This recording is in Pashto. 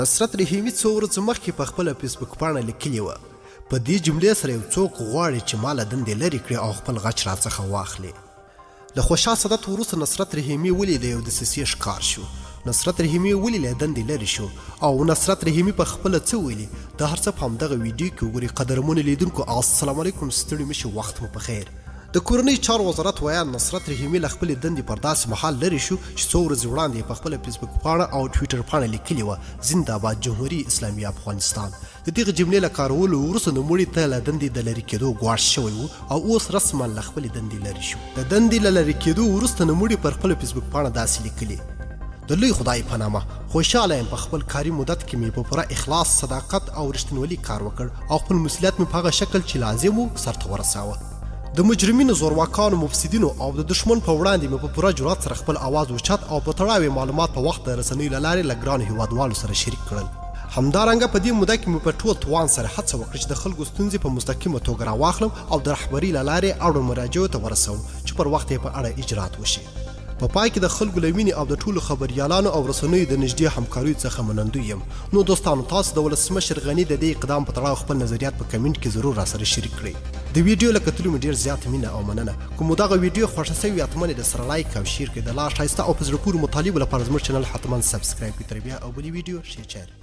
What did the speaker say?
نصرت رحیمي څو ورځې مخکې په خپله فیسبوک پاڼه لیکلي وه، په دې جملې سره یو څوک غواړي چې ما له دندې لرې کړي او خپل غچ راڅخه واخلي. له خوشحال سادات وروسته نصرت رحیمي ولې د یو دسیسې ښکار شو؟ نصرت رحیمي ولې له دندې لرې شو؟ او نصرت رحیمي په خپله څه ویلي؟ دا هر څه په همدغه ویډیو کې وګورئ. قدرمنو لیدونکو السلام علیکم، ستړي مه شئ، وخت مو په خیر. د کورنیو چارو وزارت ویاند نصرت رحیمي له خپلې دندې پر داسې مهال لرې شو چې څو ورځې وړاندې یې په خپله فیسبوک پاڼه او ټویټر پاڼه لیکلي وه، زنده باد جمهوري اسلامي افغانستان. د دغې جملې له کارولو وروسته نوموړي ته له دندې د لرې کېدو ګواښ شوی و او اوس رسما له خپلې دندې لرې شو. د دندې له لرې کېدو وروسته نوموړي پر خپله فیسبوک پاڼه داسې لیکلي. د لوی خدای په نامه خوشاله یم، په خپل کاري مدت کې مې په پوره اخلاص، صداقت او رښتینولي کار وکړ او خپل مسؤلیت مې په هغه شکل چې لازم و سرته ورساوه. د مجرمینو، زورواکانو، مفسدینو او د دښمن په وړاندې مې په پوره جرات سره خپل اواز اوچت او په تړاو یې معلومات په وخت د رسنیو له لارې له ګرانو هیوادوالو سره شریک کړل. همدارنګه په دې موده کې مې په ټول توان سره هڅه وکړه چې د خلکو ستونزې په مستقیمه توګه راواخلم او د رهبري له لارې اړوند مراجعو ته ورسوم چې پر وخت یې په اړه اجرات وشي. په پای کې د خلکو له مینې او د ټولو خبریالانو او رسنیو د نږدې همکاریو څخه منندوی یم. نو دوستانو تاسو د ولسمشر غني د دې اقدام په تړاو خپل نظریات په کمنټ کې ضرور راسره شریک کړئ. د ویډیو له کتلو مو ډیر زیات مینه او مننه. که مو دغه ویډیو خوښه شوې وي حتما یې د سره لایک او شیر کړئ. د لا ښایسته او په زړه پورې مطالبو لپاره زموږ چینل حتما سبسکرایب کړئ. تر بیا او بلې ویډیو ښې چارې.